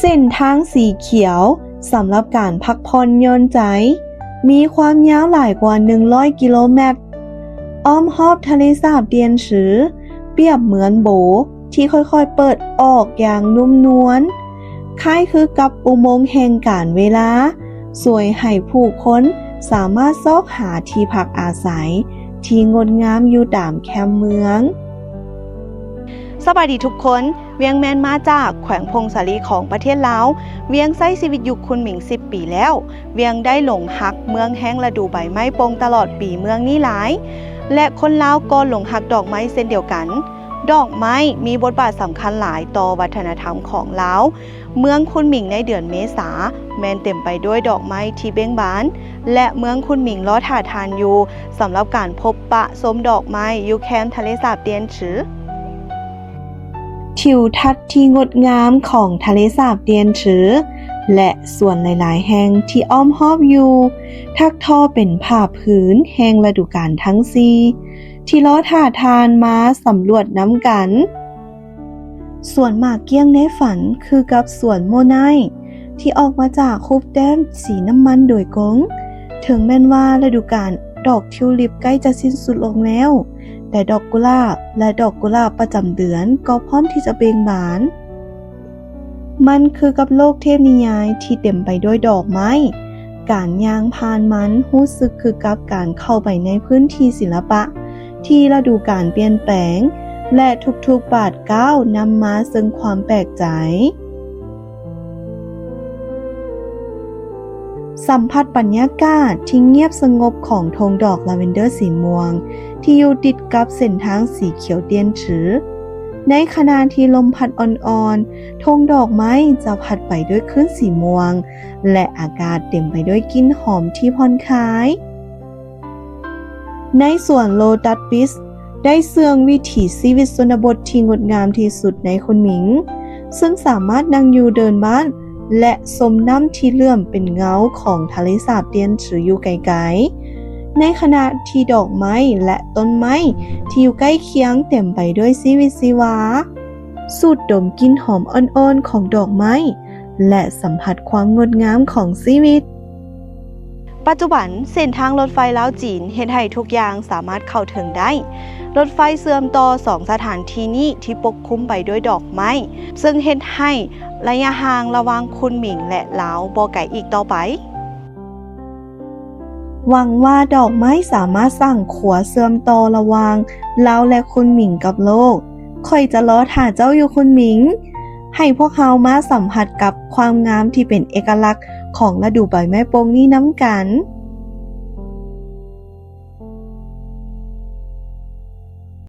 ເສັ້ນທາງສີຂຽວສຳລັບການພັກຜ່ອນຢ່ອນໃຈ ມີຄວາມຍາວຫຼາຍກວ່າໜຶ່ງຮ້ອຍກິໂລແມັດ ອ້ອມຮອບທະເລສາບຕຽນຊື່ ປຽບເໝືອນໂບທີ່ຄ່ອຍໆເປີດອອກຢ່າງນຸ້ມນວນ, ຄ້າຍຄືກັບອຸໂມງແຫ່ງການເວລາ, ຊ່ວຍໃຫ້ຜູ້ຄົນສາມາດຊອກຫາທີ່ພັກອາໄສທີ່ງົດງາມຢູ່ຕາມແຄມເມືອງ. ສະບາຍດີທຸກຄົນ, ວຽງແມ່ນມາຈາກແຂວງຜົ້ງສາລີຂອງປະເທດລາວ. ວຽງໃຊ້ຊີວິດຢູ່ຄຸນໝິງສິບປີແລ້ວ. ວຽງໄດ້ຫຼົງຮັກເມືອງແຮງລະດູໃບໄມ້ປົ່ງຕະຫຼອດປີເມືອງນີ້ຫຼາຍ ແລະ ຄົນລາວກໍຫຼົງຮັກດອກໄມ້ເຊັ່ນດຽວກັນ. ດອກໄມ້ມີບົດບາດສຳຄັນຫຼາຍຕໍ່ວັດທະນະທຳຂອງລາວ. ເມືອງຄຸນໝິງໃນເດືອນເມສາແມ່ນເຕັມໄປດ້ວຍດອກໄມ້ທີ່ເບັ່ງບານ ແລະ ເມືອງຄຸນໝິງລໍຖ້າທ່ານຢູ່ ສຳລັບການພົບປະຊົມດອກໄມ້ຢູ່ແຄມທະເລສາບຕຽນຊື່. ທິວທັດທີ່ງົດງາມຂອງທະເລສາບຕຽນຊື່ ແລະ ສວນຫຼາຍໆແຫ່ງທີ່ອ້ອມຮອບຢູ່ ຖັກທໍ່ເປັນຜ້າຜືນແຫ່ງລະດູການທັງສີ່ ທີ່ລໍຖ້າທ່ານມາສຳຫຼວດນຳກັນ. ສວນໝາກກ້ຽງໃນຝັນຄືກັບສວນໂມໄນ ທີ່ອອກມາຈາກຮູບແຕ້ມສີນ້ຳມັນໂດຍກົງ. ເຖິງແມ່ນວ່າລະດູການດອກທິວລິບໃກ້ຈະສິ້ນສຸດລົງແລ້ວ, ແຕ່ດອກກຸຫຼາບ ແລະ ດອກກຸຫຼາບປະຈຳເດືອນກໍພ້ອມທີ່ຈະເບັ່ງບານ. ມັນຄືກັບໂລກເທບນິຍາຍທີ່ເຕັມໄປດ້ວຍດອກໄມ້. ການຍ່າງຜ່ານມັນຮູ້ສຶກຄືກັບການເຂົ້າໄປໃນພື້ນທີ່ສິລະປະ ທີ່ລະດູການປ່ຽນແປງ ແລະ ທຸກໆບາດກ້າວນຳມາເຊິ່ງຄວາມແປກໃຈ. ສຳຜັດບັນຍາກາດທີ່ງຽບສະຫງົບຂອງທົ່ງດອກລາເວັນເດີສີມ່ວງ ທີ່ຢູ່ຕິດກັບເສັ້ນທາງສີຂຽວຕຽນຊື່. ໃນຂະນະທີ່ລົມພັດອ່ອນໆ, ທົ່ງດອກໄມ້ຈະພັດໄປດ້ວຍຄື້ນສີມ່ວງ ແລະ ອາກາດເຕັມໄປດ້ວຍກິ່ນຫອມທີ່ຜ່ອນຄາຍ. ໃນສວນໂລຕັສປິດ ໄດ້ເຊື່ອງວິຖີຊີວິດຊົນນະບົດທີ່ງົດງາມທີ່ສຸດໃນຄຸນໝິງ, ເຊິ່ງສາມາດນັ່ງຢູ່ເດີ່ນບ້ານ ແລະ ຊົມນ້ຳທີ່ເຫຼື້ອມເປັນເງົາຂອງທະເລສາບຕຽນຊື່ຢູ່ໄກລໆ, ໃນຂະນະທີ່ດອກໄມ້ ແລະ ຕົ້ນໄມ້ທີ່ຢູ່ໃກ້ຄຽງເຕັມໄປດ້ວຍຊີວິດຊີວາ, ສູດດົມກິ່ນຫອມອ່ອນໆຂອງດອກໄມ້ ແລະ ສຳຜັດຄວາມງົດງາມຂອງຊີວິດ. ປັດຈຸບັນ, ເສັ້ນທາງລົດໄຟລາວຈີນເຮັດໃຫ້ທຸກຢ່າງສາມາດເຂົ້າເຖິງໄດ້. ລົດໄຟເຊື່ອມຕໍ່ສອງສະຖານທີ່ນີ້ທີ່ປົກຄຸມໄປດ້ວຍດອກໄມ້, ເຊິ່ງເຮັດໃຫ້ໄລຍະຫ່າງລະຫວ່າງຄຸນໝິງ ແລະ ລາວບໍ່ໄກອີກຕໍ່ໄປ. ຫວັງວ່າດອກໄມ້ສາມາດສ້າງຂົວເຊື່ອມຕໍ່ລະຫວ່າງລາວ ແລະ ຄຸນໝິງກັບໂລກ. ຂ້ອຍຈະລໍຖ້າເຈົ້າຢູ່ຄຸນໝິງ. ໃຫ້ພວກເຮົາມາສຳຜັດກັບຄວາມງາມທີ່ເປັນເອກະລັກຂອງລະດູໃບໄມ້ປົ່ງນີ້ນຳກັນ.